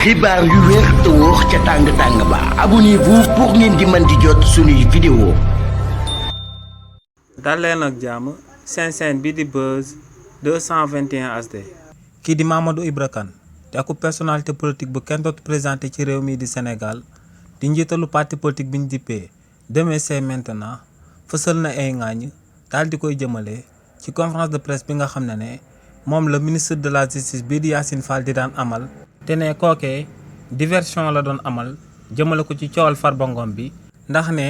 xibaar yu wér te wóor ca tàng ba abonnez-vous pour ngeen di mën di jot suñuy vidéo. dal leen ak jàmm seen chaîne bi di Buzz 221 HD. kii di Mamadou Ibra Kane di aku personnalité politique bu kenn dootu présenté ci réew mi di Sénégal di njiitalu parti politique bi ñu dippee Demain c'est maintenant fësal na ay ŋaañ daal di koy jëmale ci conférence de presse bi nga xam ne moom la ministre de la justice bii di Yacine Fall di daan amal. te ne kookee diversion la doon amal jëmale ko ci coowal Farba Ngom bi ndax ne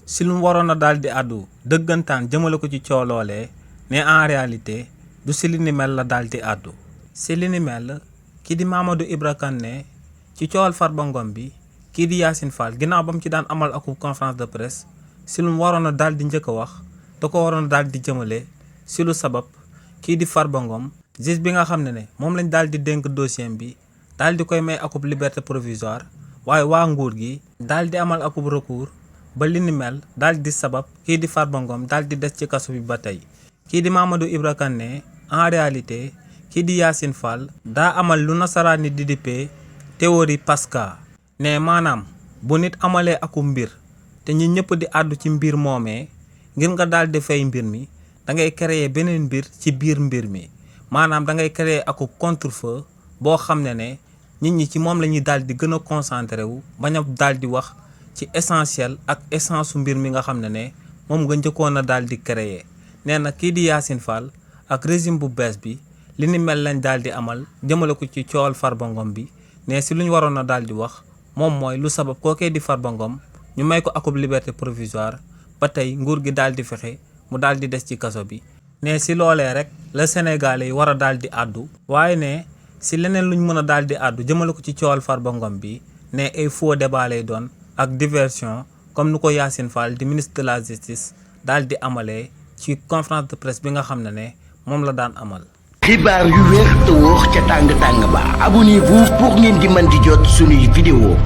si lu mu waroon a daal di àddu dëggantaan jëmale ko ci coow loolee ne en réalité du si li ni mel la daal di àddu. si li ni mel kii di Mamadou Ibra Kane ne ci coowal Farba Ngom bi kii di Yacine Fall ginnaaw ba mu ci daan amal ak conférence de presse si lu mu waroon a daal di njëkk a wax da ko waroon a daal di jëmale si lu sabab kii di Farba Ngom juge bi nga xam ne moom lañ daal di dénk dossier bi. daal di koy may akub liberté provisoire waaye waa nguur gi daal di amal akub recours ba li ni mel daal di sabab kii di Farba Ngom daal di des ci kaso bi ba tey. kii di Mamadou Ibra Kane ne en réalité kii di Yacine Fall daa amal lu nasaraan ni di dippee théorie Pascal ne maanaam bu nit amalee akub mbir te ñi ñëpp di àddu ci mbir moomee ngir nga daal di fay mbir mi da ngay créer beneen mbir ci biir mbir mi maanaam da ngay créer akub contre-feu boo xam ne nit ñi ci moom la ñuy daal di gën a concentré wu bañ a daal di wax ci essentiel ak essence su mbir mi nga xam ne moom nga njëkkoon a daal di créer nee na kii di Yacine Fall ak régime bu bees bi li ni mel lañ daal di amal jëmale ko ci coowal Farba Ngom bi ne si lu ñu waroon a daal di wax moom mooy lu sabab kookee di Farba Ngom ñu may ko akub liberté provisoire ba tey nguur gi daal di fexe mu daal di des ci kaso bi ne si loolee rek la Sénégalais yi war a daal di àddu waaye ne. si leneen luñ mën a daal di àddu jëmale ko ci coowal Farba Ngom bi ne ay faux débat lay doon ak diversion comme nu ko Yacine Fall di ministre de la justice daal di amalee ci conférence de presse bi nga xam ne moom la daan amal. xibaar yu wér te wóor ca tàng ba abonnez-vous pour ngeen di mën di jot suñuy vidéo.